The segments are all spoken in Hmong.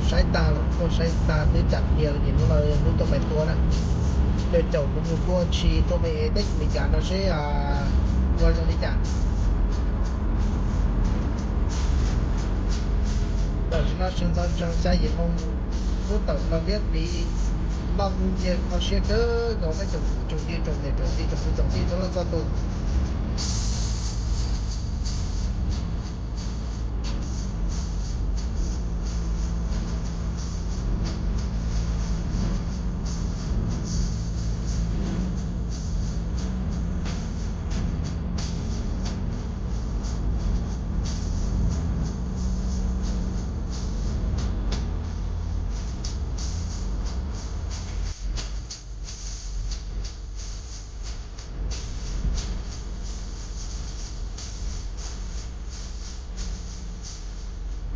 Saib tag, tuaj saib tag twb tsam kiag ces hnub no hnub tuaj pais tua na. Caum caum kuv mus tua tshis tua me es teb chaws Amelikas no seb ua zoo li cas. Tam sim no sawv ntxov tsaus xya yim moo, lub tawm no liab pliv, noj ntsia kho siab kawg nkaus, peb tsoom kwv tsoom tij tsoom niam tsoom txiv tsoom kwv tsoom tij txhua leej txhua tus.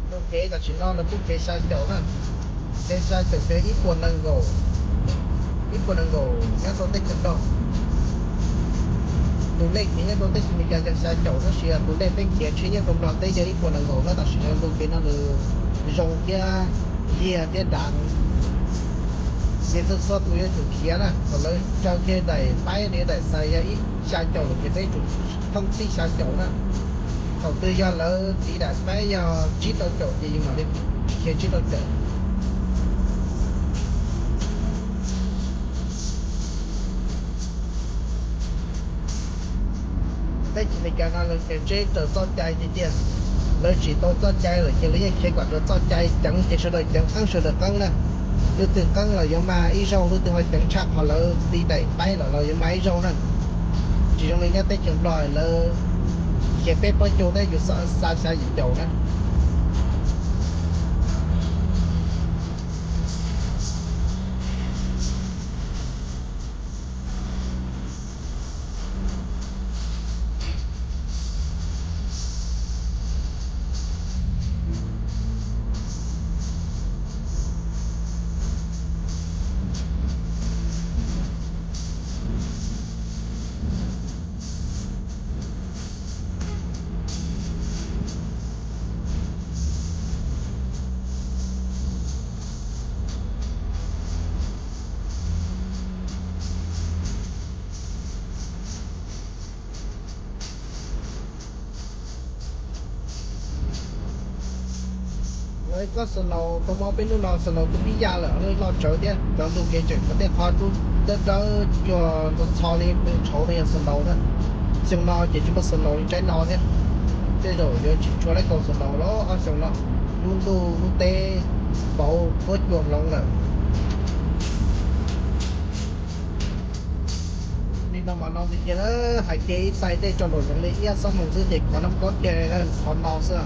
Tus kev tam sim no nws pub kev xya caum na, kev xya caum ces ib puas nees nkaum, ib puas nees nkaum nyob rau teb chaws Nplog. Tus lej kev nyob rau teb chaws Amelikas yog xya caum tab sis tus lej peb khiav tsheb nyob rau Nplog teb yog ib puas nees nkaum na. Tam sim no tus kev no nws zoo thiab ntiag thiab dav. Ces txhua txhua tus yuav tsum khiav na, thaum lawv tsaws kiag daim paib li daim xais yog ib xya caum ces peb tsum thooj txij xya caum na. Thaum twg yog lawv tiv daim paib yog tsib rau caum ces yus mam li khiav tsib rau caum. Teb chaws Amelikas no lawv khiav tsheb raws txoj cai tiag tiag. Lawv tsim tau txoj cai lawm ces lawv yeej khiav kom raws txoj cai, ceev ces sawv daws ceev, qeeb sawv daws qeeb na. Leej twg qeeb los yuav mag ib zaug, leej twg ho ceev tshaj qhov lawv tiv daim paib los los yuav mag ib zaug na. Tsis zoo li nyob teb chaws Nplog lawv khiav peb plaub caug tab yus xa xya yim caum na. Lawv txoj snow tau muab peb hnub no snow twb pib ya lawm, loj tsawv thiab. Cov ntug kev tseem tshuav tej qhov dub dawb dawb cuag ntxhov li pw tshauv no yog snow na. Xyoo no ces tsis muaj snow li tsaib no thiab. Tej zaum yuav tsis tshua laib tau snow los ob xyoo no, lub ntuj lub teb pauv tuab cua hloov lawm. Li no mas no tiag tiag, hais kiag ib txhais tej tso nraum zoov li ib ob xuab moos xwb ces kuv nab kob kiag qhov no xwb.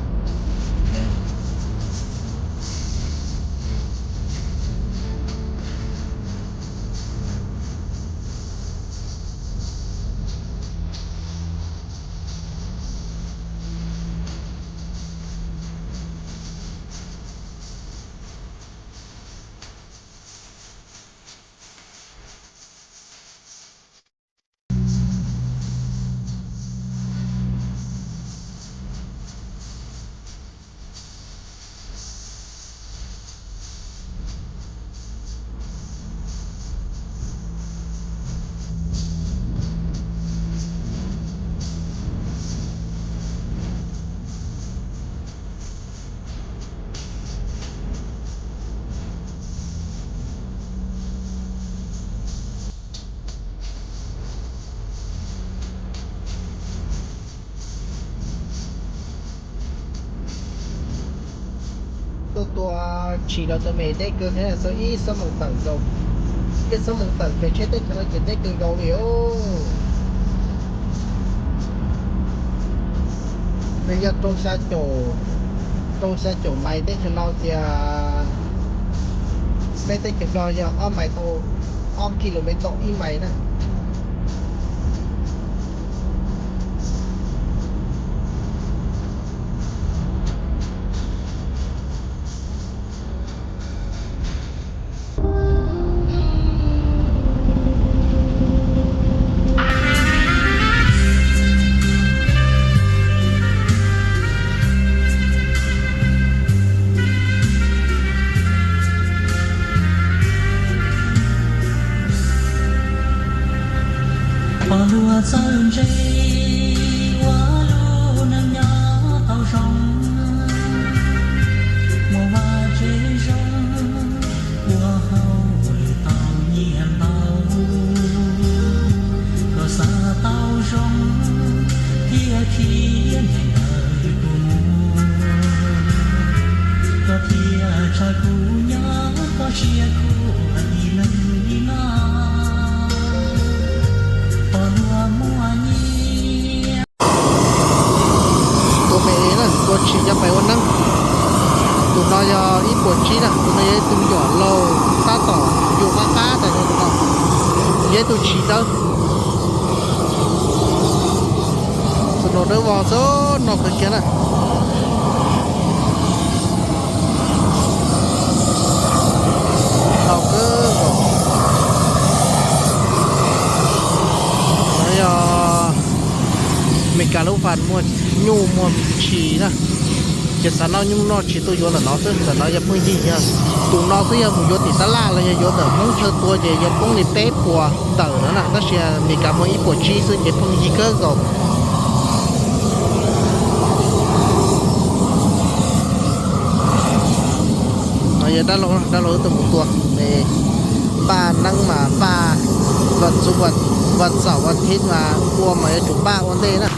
Tuaj tua tshis los tua me deb kawg thiab, txog ib xuab moos tawm nkaus. Tej xuab moos tawm pem tsheb teb chaws no ces deb kawg nkaus li os. Nws yog rau xya caum, rau xya caum mais teb chaws no tias peb teb chaws Nplog yog ob mais tau, ob kilomev tau ib mais na. Ua lub neej nyob tau zoo, muaj vaj tse zoo, ua hauj lwm tau nyiaj ntau, koj xav tau zoo thiab khiav niam ntawm kuv mus, koj thiaj tshaj kuv nyob koj siab khuav ib leeg li no. Pom luag muaj nyiaj. Tua me na, tua tshis coj pais ua neeb. Tus no yog ib puas tsib na, tus no yog ib tug me nyuam laus tab tom yuav qab qab tas no tus no. Yog ib tug tshis dawb. Tus no dawb vog xwb no kawg kiag na. Laus kawg nkaus. No yog Meskas lub fas muaj nyuj muaj tshis na. Ces xav noj nyuj noj tshis tuaj yuav ntawm no xwb, ntawm no yog pheej yig yog tus no xwb, yog mus yuav tim tab laj los yog yuav ntawm Hmoob chaw tua ces yog poob li peb puas ntawm no na, tab sis Meskas muaj ib puas tsib xwb ces pheej yig kawg nkaus. No yog dab laug, dab laug wb tuaj mus tua, npaj neeb mas npaj vas xuv, vas xaum, vas thiv mas ua mas yuav tsum npaj ua ntej na.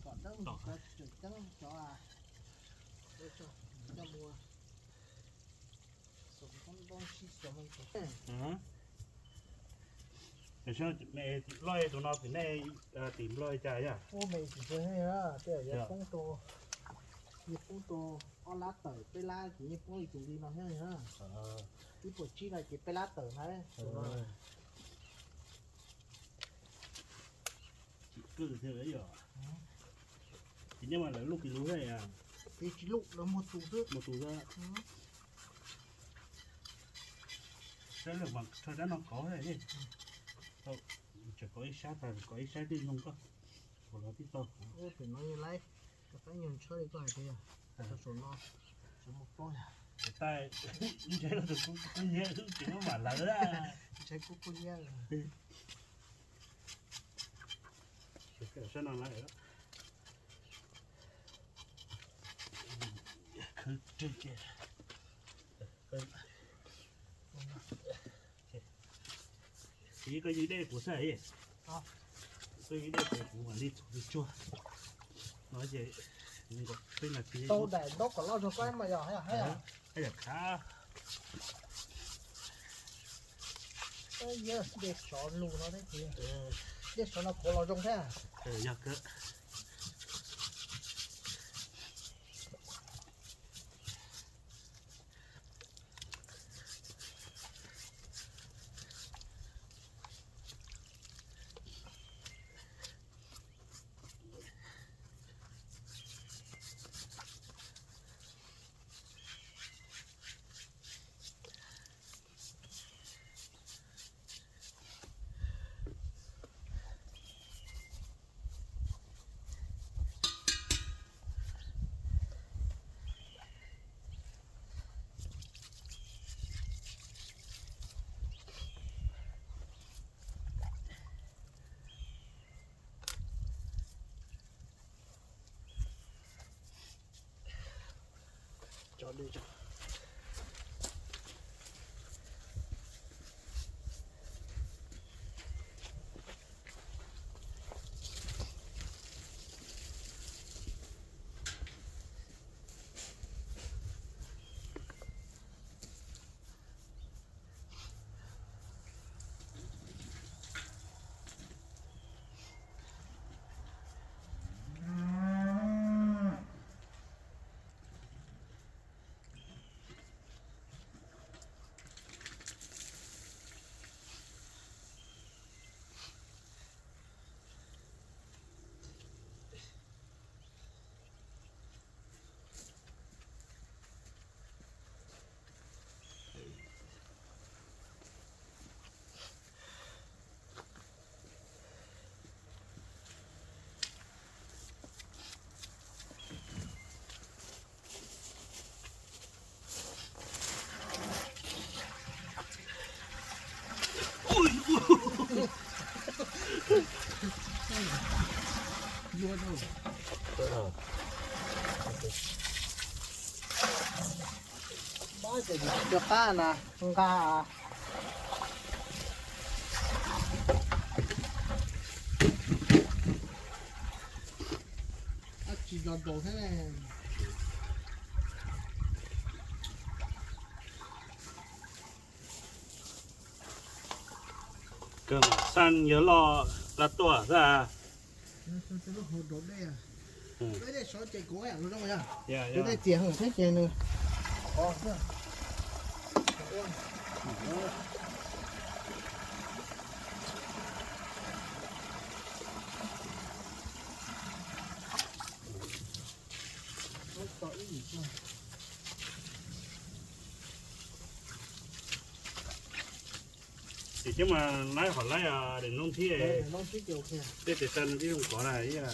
Kom dawb mus cov tsis tseem ceeb cov, coj mus xov koob npoob sib xov. Loj tus no tim nej, tim Nplog li cas yog? Ua me tsis tseem, tej yog poob rau, yog poob rau ob lab tawm peb lab ces yeej poob li tus li no thiab. Ib puas tsib no ces peb lab tawm na. Tsis kwj thiab yom. Ces nej mas lawv luj kis lus thiab. Ces tsis luj, lawv muag tus xwb, muag tus xwb. Sab lwm mas rho rab no kauv, tseem kauv ib sab tas, kauv ib sab twb zoo koj, kauv los twb tau. Pem no yog laib, rov qab nyuag ntshab li koj hais tias, saum no, saum mus poob. Tais, ntshai los tus kub kub hnyiab, tsis muab mam lawv, ntshai kub kub hnyiab. Sab no lawm. Khwv rwg ces, koj ywg dej kuv xwb, koj ywg dej kuv, kuv mam li txhuam tsuag no ces nkaum peb nas this. Tau daim ntaub kom loj zog koj mas yog, yog khav. Dej sov lug no thiab ces, dej sov no khuav los zoo thiab. Yog kawg. Cov qab na, nqa. Tsis zos nkaus thiab. Kawg mas xaj yawg loj laj tuaj xwb. Dej sov ces kuv zoo, dej txias heev thiab ces nws qhov xwb. Ces cov mas laib hom laib daim noob thib, tej tes taw no ib zoo kov na ib.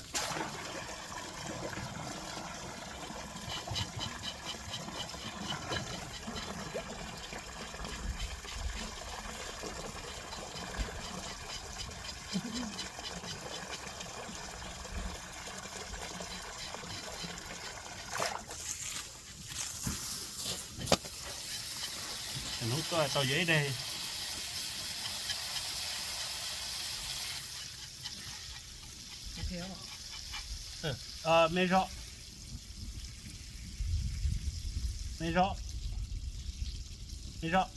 Hnub tuaj tau yuav ib daig. Me zog, me zog, me zog.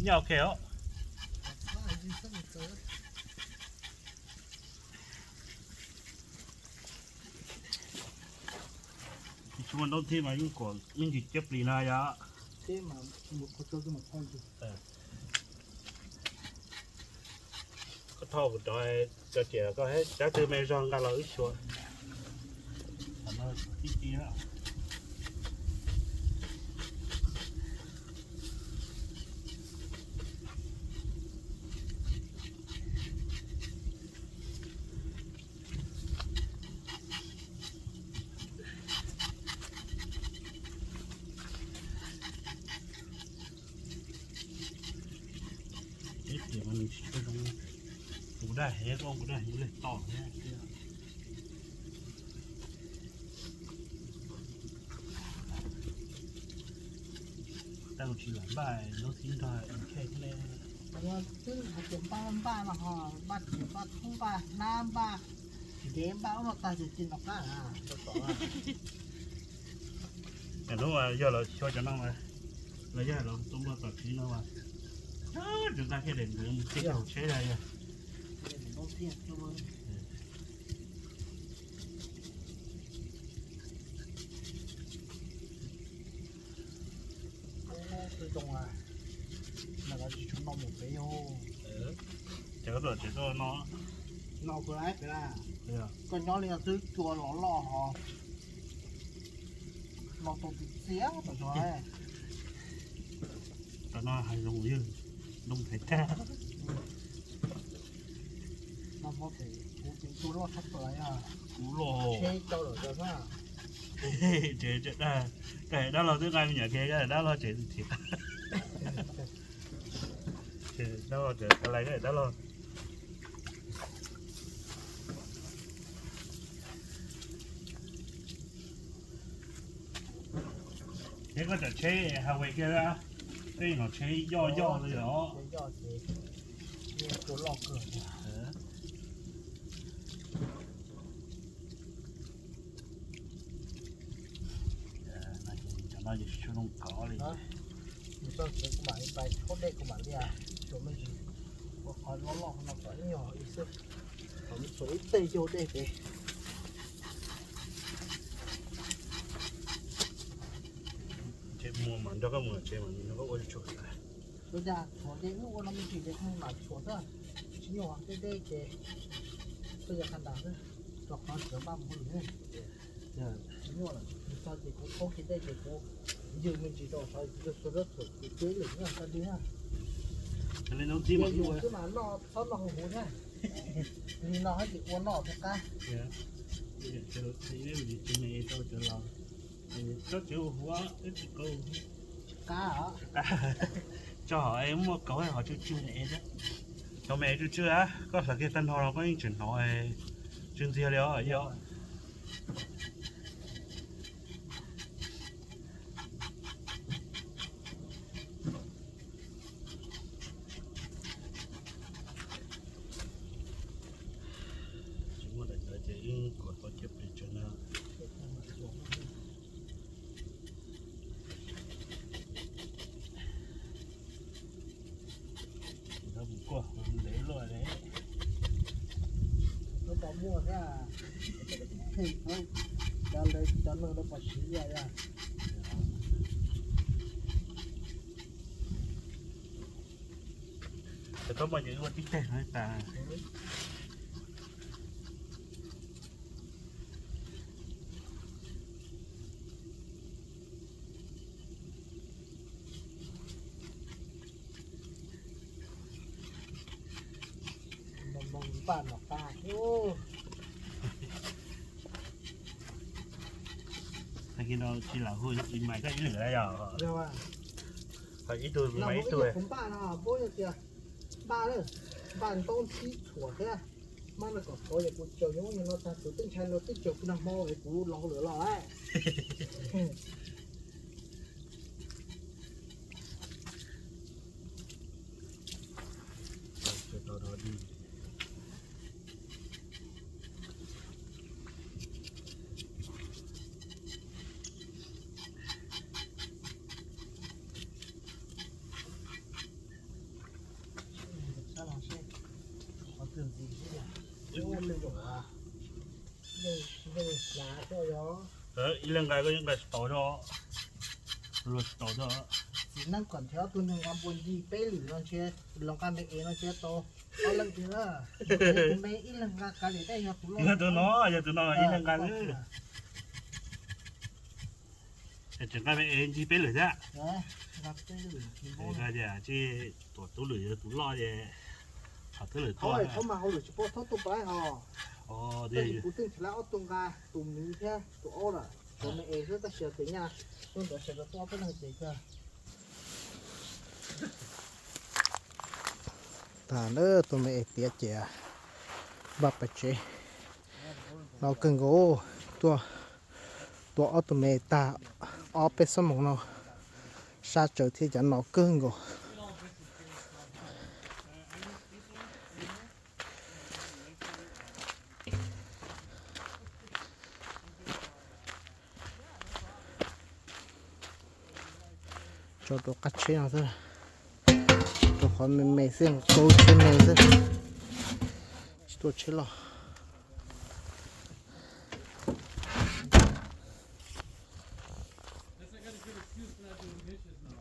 Nyob ok os. Tsis muaj noob thiab mas yeej kom me ntsis cov plis no yom. Koj thauj kuv rov, cov tias koj cab twg me zog nqa los wb xyuas. Ib tiam mas nws tsis tshua zoo, kuv daj heev, koj kuv daj heev li tom thiab. Tau tsis lam npaj lub txib nrog khe thiab ne. Twb hais tias npaj npaj no ho npaj tsis npaj thoob npaj hnab npaj ntev npaj ub no tag ces ci no qab. Hnub yog los xyuas cov no mas, los yog los tuaj npaj tom tsev no mas, tsis nqa kiag daim ntawd mus txij hauv tsheb yog. Zoo, no tsis tshua no mus pem yog. Ces koj tuaj tsev tuaj no, no kuv laiv pem na. Koj nyob li no twb cua los loj ho, no tau txiv txiab tom zos. Tam no hais zoo yog noo hais tag. No hmo ces kuv cev cua loj tshaj plaws, kuv loj tsheb coj lawm na. Tsev dag, koj hais dab laug twb nqa me nyuam kiag, koj hais dab laug tsev thiab. Dab laug tsev, dab laug. Thiab koj cov tsheb Huawei kiag, tej no tsheb yoj yoj li os. Cov no ces tsis tshua zoo kov li. Kuv mam li pais tshuab dej kuv mam li, tsuas me ntsis ua qhov loj loj no kom ib nyuag ib xwb, kom tsuas ib teg yog dej pem. Ntshe mus mas nrog koj mus tsev mas nrog koj ua tsuag. Ua cas tshuav ces wb ua no me ntsis ces mam tshuav xwb, tsis nyuaj deb deb ces koj yog qhov ntawd xwb, rau qhov sawv npaj mus lwm. Tsis nyuaj lawm, txog ces kuv thaub kiag dej ces kuv yws me ntsis rau sawv, yws sawv daws txhuam kuv cuab lwm na, sawv daws na. Yws xwb mas noj txhob noj huv huv thiab. Li no haj tseem ua noj thiaj qab. Tsis me rau cov laus, tsob tsev ua huv, tsis kauv. Qab, tso hov muaj kauv hov tsw tsw ne. Cov me tsw tsw a, koj hlawv kiag tag nrho los koj yeej tseem hnov tsw ntxiag li os yog. Tsis muaj daim ntawd ces yeej kuv tau cov pes tsawg na. Mus kuaj ntev luaj li. Tau muaj thiab, cov lawv cov neeg lawv pom siv yam yam. Cov tau mas ces ua tib teg no tas. Npaj no qab. Tag kis no tsis lam hu ib mais koj ib lwm yog. Ib tug mais ib tug. Kuv npaj no, npaj tias npaj, npaj ntaub ntsib tshuam thiab. Mab no kom kov yog kuv caum nyob no tag kuv twb ntshai no twb caum kuv nag hmo es kuv los lawm los. Tau dig, Ib leeg nqa koj yeej nqa tsis tau, luag tsis tau. Txiv neej kom nrhiav ob tug neeg nqa npua ncig peb lwm no ntshe, los nqa me es no ntshe tau ob leeg tiag. Tus me ib leeg nqa kav liam, yog tus no, yog tus no ib leeg nqa lawm. Tseem nqa me es ncig peb lwm thiab. Tias tsis tuam tub lwm yog tus loj ces, thaum twb lwm tuaj mas hauj lwm tsis paub thaub tuaj pab hos. Tab sis kuv twb nrhiav ob tug nqa, tus miv thiab tus aub lawm, cov me es xwb tab sis tias nyaj tuaj ntawd sawv daws tuaj ob peb leeg ces kawg. Tag lawm, tus me es tiav ces npaj pais tsev. No kawg nkaus, tuaj tua ob tug me tag ob peb xuab moos no, sab tsawv thiab cov no kawg nkaus. Tso rau qab tsheb no xwb, rau qhov me me xwb, kaub tsheb me xwb, tsis tuaj tsheb loj.